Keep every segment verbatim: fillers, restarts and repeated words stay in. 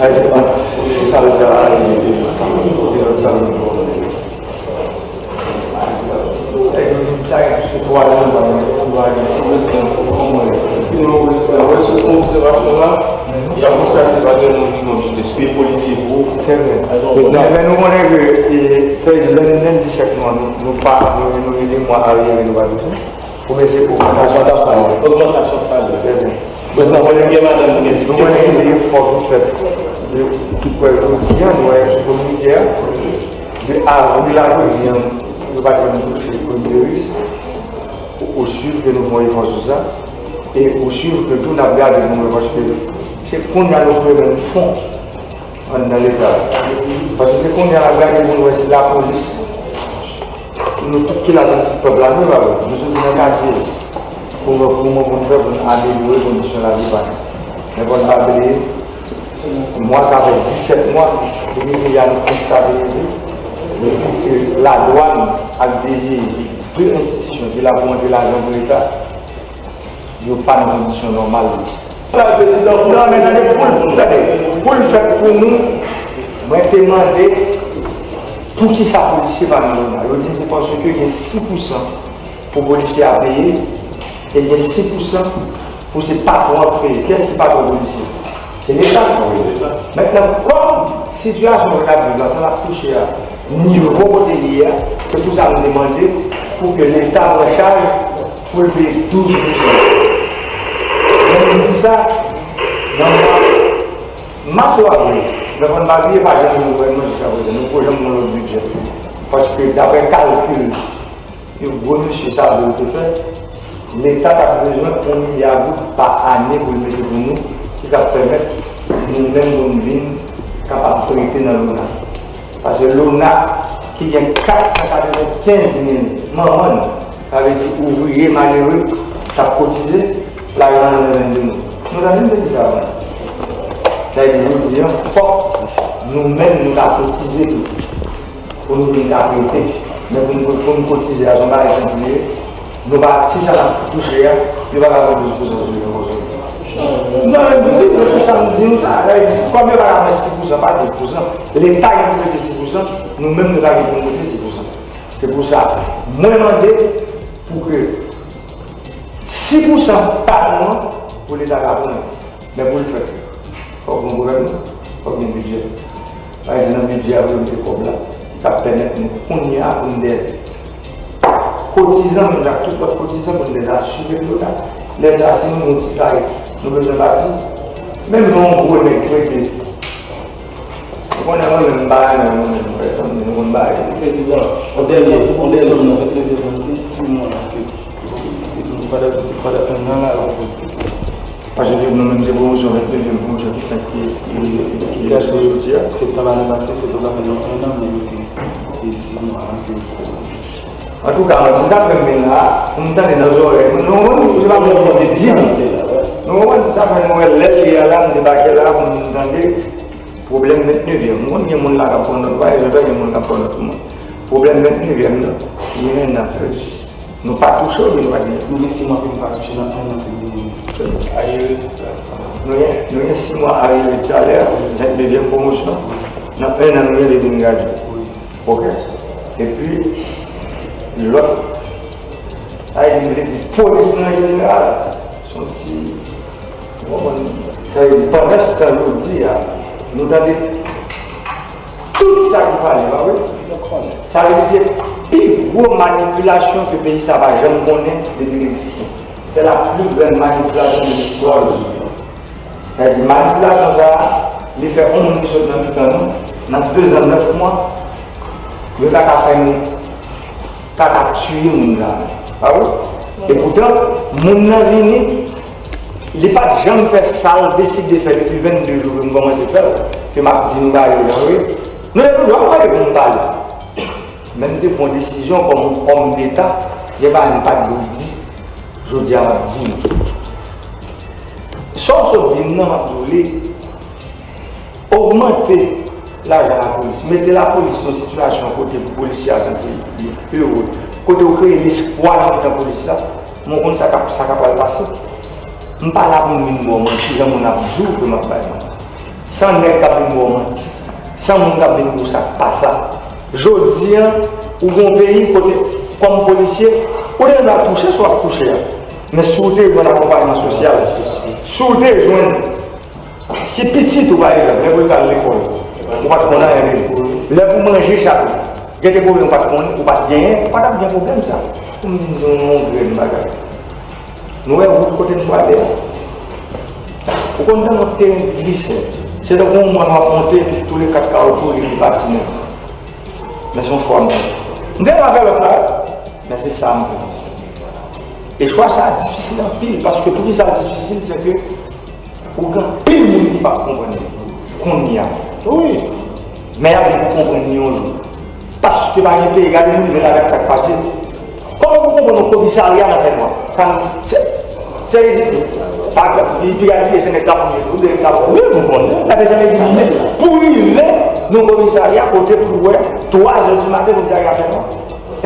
Ayiti ant sal sa a e lòt sal nou fò. Sa gen twazan nou wè sou obsèvasyon la, y ap konstate pa gen moun ki konn jis de polisye pou. Trè byen. Men nou konnen ke se lendi chak mwa nou pa nou renouvle de mwa aryere nou pa touche. Premye se ogmantasyon salè. Ogmantasyon salè. Trè byen. Prezidan, mwen gen madanm ki gen nou konnen gen de efò ki fèt. Tout prè jodi a nou wè sou komite a. De avril a jodi a, nou pa t janm touche premye ris. Ou swiv ke nou fè yon efò sou sa. E ou swiv ke tou n ap gade pou nou wè paske se kounye a nou fè menm fon anndan Leta. Paske se kounye a n ap gade pou n wè si lapolis, nou tout ki la se ti pèp la nou pa vre. Nou soti nan katye pou nou wè kòman pou n fè pou n amelyore kondisyon lavi pa nou. Men fò n pa bliye, mwa sa fè disèt mwa depi peyi a nou enstabilize, depi ke ladwàn ak D G I, de enstitisyon ki la pou rantre lajan pou Leta, yo pa nan kondisyon nòmal. Non, men tande, pou l, tande, pou l fèt pou nou, mwen te mande poukisa polisye pa nan lona. Yo di m se paske gen sis pousan pou polisye a peye, e gen sis pousan pou se patwon an peye. Kiyès ki patwon polisye? Se Leta. Mentnan, kòm sitiyasyon ke n ap viv la, sa n ap touche a, nivo kote li ye a, se pou sa nou te mande pou ke Leta pran chaj pou l peye douz pousan. Lè m di sa, nan mwa mas ou avril, men fò n pa bliye pa janm gen gouvènman jiska prezan, nou poko janm gen yon lòt bidjè. Paske daprè kalkil yon gwo mesye Savel te fè, Leta t ap bezwen yon milya goud pa ane pou l mete pou nou, ki t ap pèmèt nou menm pou n vin kapab prete nan lona. Paske lona ki gen kat san katrevenkenz mil manman, sa vle di ouvriye malere k ap kotize, lajan an nan men de nou. Nou tande m te di sa avan. Sa vle di jodi a, fòk nou menm nou ta kotize tou. Pou nou vin ka prete. Men pou n, pou n kotize a, se yon bagay senp li ye. Nou pa, ti sa n ap touche a, yo pa ka pran douz pousan sou li ankò sou li. Non, men douz pousan, m di nou sa, sa vle di, kòm yo pa ka pran sis pousan, pa douz pousan, Leta gen pou mete sis pousan, nou menm nou pa gen pou nou mete sis pousan. Se pou sa, mwen mande pou ke sis pousan pa nou an, pou Leta ka pran. Men pou l fèt, fòk gen gouvènman, fòk gen bidjè. Sa vle di nan bidjè a pou yo mete kòb la, ki ka pèmèt nou kounye a pou n dèyè kotizan, nou ak tout lòt kotizan pou n dèyè asire lona. Lè sa, si nou yon ti kay, nou bezwen bati. Menm lè yon gwo nèg prete. Ou konnen mwen menm m pa renmen mwen menm pèsonn, men nou konn bagay. Prezidan, yon dènye, yon dènye, nou mèt leve pou nou gen sis mwa la ke nou pa t ap, nou pa t ap nan lari pou di. Paske nou menm se pwomosyon, venndezyèm pwomosyon ki fèt ki, ki, ki, ki soti a. Septanm ane pase, se pou sa fè nou enn an, men nou te, te sis mwa, nou te. Antouka, mwen, se sa k fè m vin la, pou m tande nan zòrèy mwen. Nou konprann, se pa mwen ki te di m. Nou konprann, se sa k fè mwen wè lè l ye a la, m debake la, pou m vin tande pwoblèm venndezyèm. M konn gen moun la k ap pran nòt, pa egzanp, gen moun k ap pran nòt pou mwen. Pwoblèm venndezyèm nan, li enn an, sa vle di, nou pa touche oubyen nou pa genyen? Nou gen sis mwa ke nou pa touche nan enn an ke nou genyen. Aryere de salè. Nou gen, nou gen sis mwa aryere de salè, venndezyèm pwomosyon. Nan enn an, nou gen de moun gradye. Wi. Ok. Epi, lòt, sa vle di, polis an jeneral, se yon ti Ou konprann? Sa vle di, pandan se tan jodi a, nou tande tout sa ki pale, pa vre? Sa vle di, se pi gwo manipilasyon ke peyi sa pa janm konnen depi l egziste. C'est la plus grande manipulation de l'histoire du monde. Sa vle di, manipilasyon sa a, li fè yon moun ki sot nan mitan nou, nan de zan nèf mwa, yo ta ka fè nou, ta ka tiye moun sa a. Pa vre? Epoutan, moun nan vini, li pa t janm fè sa l deside fè depi vennde jou ke m kòmanse fè l, ke m ap di nou bagay yo jan yo ye. Nou te toujou ap pale pou nou pale. Men m te pran desizyon kòm yon òm deta, gen bagay m pa t dwe di, jodi a m ap di nou. Sa w sot di m nan, m ap di w li. Ogmante lajan lapolis. Mete lapolis nan sitiyasyon kote pou polisye a santi li ere. Kote w kreye lespwa nan mitan polis la. Mwen konn sa k ap, sa k ap pral pase. M pa la pou m vin ba w manti, jan moun ap di w ke m ap bay manti. San nèg k ap vin ba w manti. San moun k ap vin di w sa k pa sa. Jodi a, ou gen yon peyi kote, kòm polisye, ou te dwe touche sa w ap touche a. Men si w te jwenn akonpayman sosyal, si w te jwenn Si pitit ou, pa egzanp, lè pou l t al lekòl, ou pa t konn anyen de li. Lè pou manje chak jou, gen de pwoblèm ou pa t konn, ou pa t genyen, ou pa t ap gen pwoblèm sa. Pou m vin di w yon grenn bagay. Nou wè wout kote n prale a? Ou konn tande yon teren glise. Se tankou yon mòn w ap monte, epi toule kat kawotchou, epi li pati nèt. Men se yon chwa m fè. M te va fè lòt la, men se sa m fè. E chwa sa a difisil anpil, paske poukisa l difisil, se ke Ou gen anpil moun ki p ap konprann li kounye a. Wi. Men y ap vin konprann li yon jou. Paske pa gen peyi, gade moun vin avèk sa k pase. Kòman pou konprann yon komisarya nan fènwa? Sa, se, se ridikil. Pa egzanp, li pi gade se nèg k ap fouye tou, nèg k ap fouye. Wi, nou konnen. Gade sa vle di, pou rive nan komisarya kote pou wè twa zè di maten komisarya fènwa.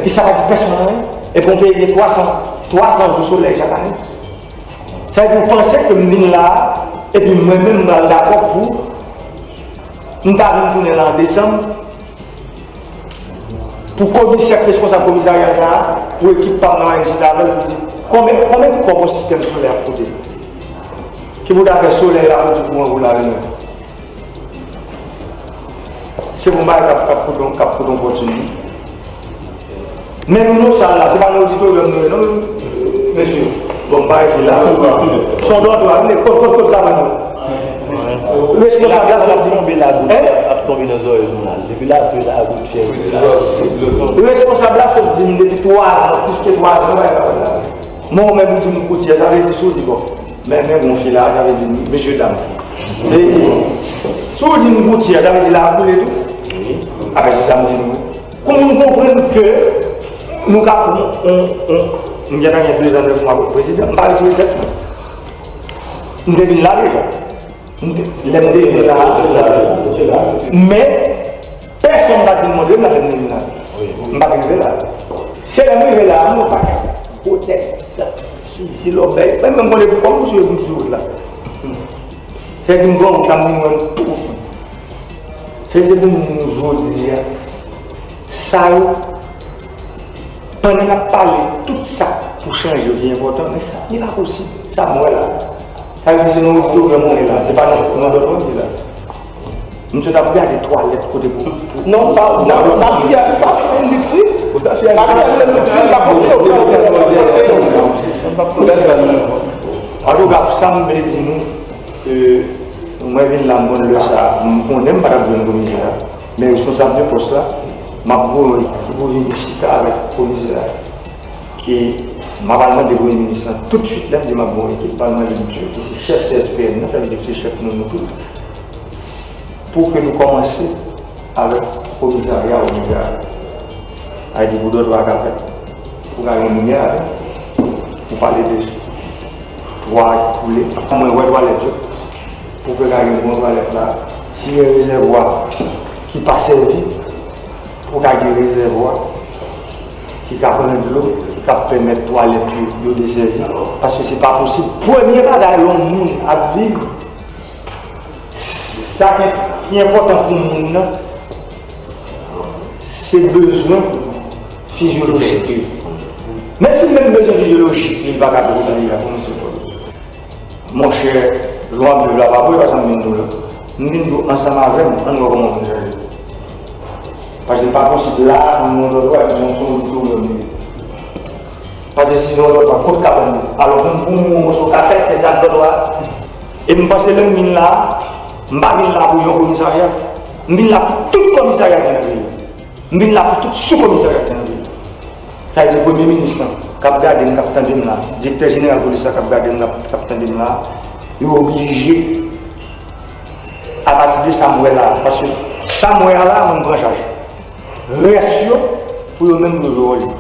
Epi sa pa di pèsonn anyen. Epi yon peyi gen twa san, twa san jou solèy chak ane. Sa vle di, ou panse ke m vin la a, epi mwen menm m pral dakò pou m ta vin tounen la an desanm, pou komisè k responsab komisarya sa a, pou ekip pa m nan chita avè l, pou di, konbyen, konbyen kòb yon sistèm solè ap koute? Ki pou ta fè solèy la pwodui kouran pou lari nou? Se pou bagay k ap, k ap koute, k ap koute yon fòtin, wi. Men nou nan sal la, se pa nan oditoryòm nou ye, non, mesye. Bon, m pa rete la. Se yon dòtwa, vin kot, kot, kot kabann nou. Responsab la sot di m, tonbe lagout, ap tonbe nan zòrèy jounal. Depi lapli, lagout, chè. Responsab la sot di m depi twa zan, plis ke twa zan, bagay kabann la. Mwen menm ou di m koutye, sa vle di si w di bon. Men, men bon, fi la, sa vle di, mesye dam. Sa vle di, si w di m koutye, sa vle di la a boule tou. Apre se sa m di nou. Pou moun konprann ke nou ka pran yon, yon, m gentan gen de zan nèf mwa prezidan, m pa retire tèt mwen. M te vin la deja. M te, lè m te vin la, men pèsonn pa t vin mande m, m pa t vin la. M pa t rive la. Se lè m rive la, m wè yon pakèt gwo tèt, fizi, lòbèy. Mwen menm konnen pou kòm m sou, m sou wout la. Se di m bon, m ka m vin wè m tou. Se di pou m jodi a. Sa yo, pandan n ap pale tout sa pou chanje yo ki enpòtan, men sa, li pa posib. Sa m wè la. Sa vle di se nan oditoryòm mwen ye la, se pa nan, nan dòt mwen ye la. M sot ap gade twalèt kote pou, pou. Non, sa, sa, sa fè, sa fè liks, wi. Sa fè liks, wi, sa posib. Antouka, sa m vle di nou, e, mwen vin la, m konn lè sa, m konnen m pa t ap jwenn komisè a, men responsab de pòs la, m ap voye pou vin chita avèk komisè a. E M ap al mande Premye Minis lan toutswit, lè m di m ap gen yon ekip, m al mande misye ki se chèf C S P N nan, sa vle di ki se chèf nou, nou tout, pou ke nou kòmanse avèk komisarya Omega. Sa vle di pou dòt a ka fèt, pou ka gen limyè, ou pale de twa ki koule. Mwen wè twalèt yo, pou ke ka gen bon twalèt la, si gen rezèvwa ki pa sèvi, pou ka gen rezèvwa ki ka pran dlo, ki ka pèmèt twalèt yo, yo desèvi. Paske se pa posib. Premye bagay yon moun ap viv, sa ki, ki enpòtan pou moun nan, se bezwen fizyolojik li. Men si menm bezwen fizyolojik li pa ka pran li la, kòman se pòsib? Monchè, jan w ap viv la pa pou e pa sa m vin di w la. M vin di w ansanm avè m, ann wè kòman pou n chanje. Paske li pa posib la, nou yon lòt lwa, epi yon, yon, yon, yon, yon. Paske si se yon lòt lwa, kot kabann yo? Alò, pou m, pou m yon moso kapèt, se sa k lòt lwa. E m panse lè m vin la, m pa vin la pou yon komisarya. M vin la pou tout komisarya ki nan peyi a. M vin la pou tout sou komisarya ki nan vil la. Sa vle di premye minis lan, k ap gade m, k ap tande m la, direktè jeneral polis la k ap gade m, k ap, k ap tande m la, yo oblije, apati de sa m wè la, paske sa m wè a la, mwen m pran chaj. Rès yo, pou yo menm, pou yo jwe wòl yo.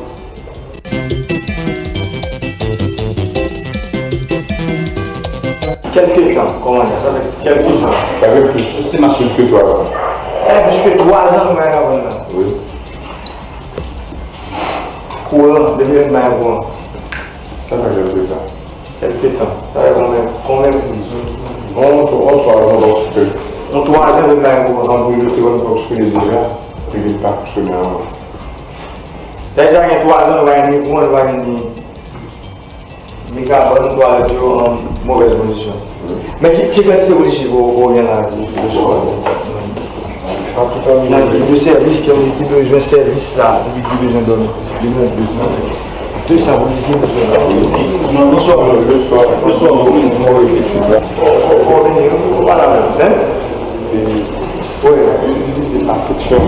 Kèlke tan, kòmandan, sa fè kèlke tan. Sa fè plis, estimasyon plis ke twa zan. Sa fè plis ke twa zan nou pa nan lapolis la. Wi. Kouran, depi lè m pa gen kouran. Sa fè kèlke tan. Kèlke tan. Sa fè konbyen, konbyen plis? On, on twa zan paske. On twa zan depi m pa gen kouran. Anpil yo te konn fonksyone deja, epi pa fonksyone ankò. Sa fè sa gen twa zan nou pa gen ni kouran, nou pa gen ni Ni kabann, twalèt yo an movèz kondisyon. Men ki, ki kantite polisye pou, pou gen la, ki, ki sou nan de sèvis ki, ki bezwen sèvis sa, epi ki bezwen dòmi? Bezwen de san. De san polisye bezwen la. Non, le soir, le soir, le soir, wi, nou efektif la. Ou pa la menm, hein? Wi, yo divize pa seksyon.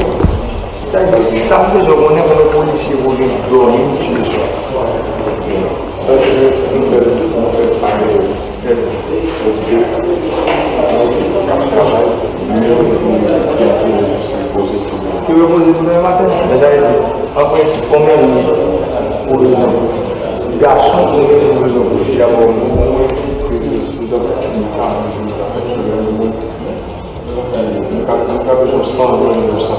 Sa vle di, sa m bezwen konnen, konbyen polisye pou gen dòmi sou le swa. Sa vle di, nou fè, nou fè pa de. Trè byen. Ki repoze pou demen maten. Men sa vle di, an prensip, konbyen moun ou bezwen pou gason, konbyen moun ou bezwen pou fi, apre nou, nou, nou, nou ka, nou ka bezwen san zòn pou sa.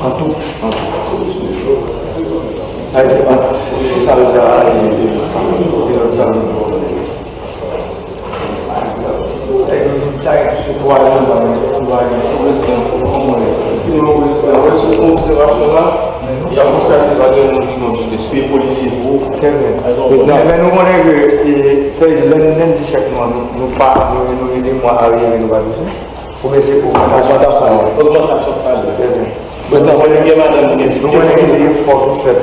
An tou, an tou. Sa vle di, ant sal sa a e, e, e lòt sal nou. Sa vle di, sa gen plis ke twa zan nan men, twa zan. Prezidan, kòman w ye? Ki nimewo prezidan? Wè, sou obsèvasyon la, y ap konstate pa gen moun ki nan jidesi. Polisye pou. Trè byen. Prezidan. Men, men nou konnen ke, e, sèvis lè n, lè n di chèk nou an, nou, nou pa, nou, nou rele mwa a rive, nou pa bezwen. Premye se ogmantasyon salè. Ogmantasyon salè. Trè byen. Prezidan, mwen gen madanm ki gen pitit. Nou konnen gen de efò ki fèt.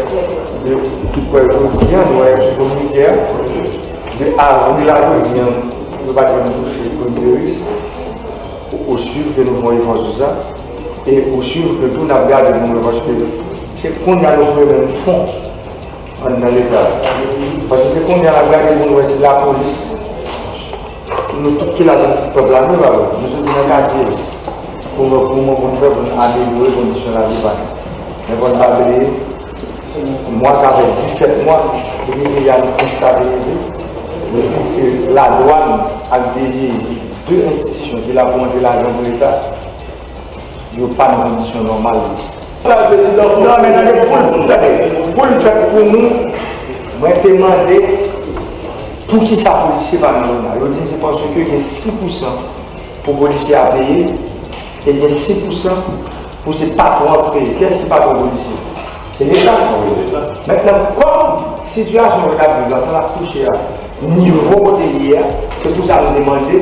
De, tout prè jodi a, nou wè sou kominike a, de avril a jodi a, nou pa t janm touche premye risk. Ou, ou swiv ke nou fè yon efò sou sa. E ou swiv ke tou n ap gade pou nou, paske se kounye a nou fè menm fon anndan Leta. Paske se kounye a n ap gade pou n wè si lapolis, nou tout ki la se ti pèp la, nou la, nou soti nan katye, pou nou, pou nou, pou nou fè, pou nou amelyore kondisyon lavi pa nou. Men fò n pa bliye, mwa sa fè disèt mwa, depi peyi a nou konstate ke, depi ke ladwàn ak D G I, de enstitisyon ki la pou rantre lajan pou Leta, yo pa nan kondisyon nòmal. Non, men tande, pou l, tande, pou l fèt pou nou, mwen te mande poukisa polisye pa nan zòn nan. Yo di m se paske gen sis pousan pou polisye a peye, e gen sis pousan pou se patwon an ki peye. Kiyès ki patwon polisye? Se Leta. Mentnan, kòm sitiyasyon yo t ap viv la, sa n ap touche a, nivo kote l ye a, se pou sa m te mande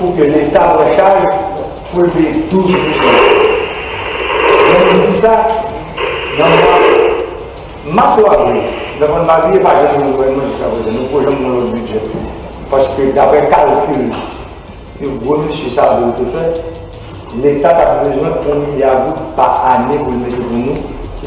pou ke Leta pran chaj pou l peye douz pousan. Mwen di sa nan mwa mas ou avril. Nan mwa avril, pa janm gen gouvènman jiska prezan. Nou poko janm gen yon lòt bidjè. Paske, daprè kalkil ke gwo mesye sa yo te fè, Leta t ap bezwen yon milya goud pa ane pou l mete pou nou,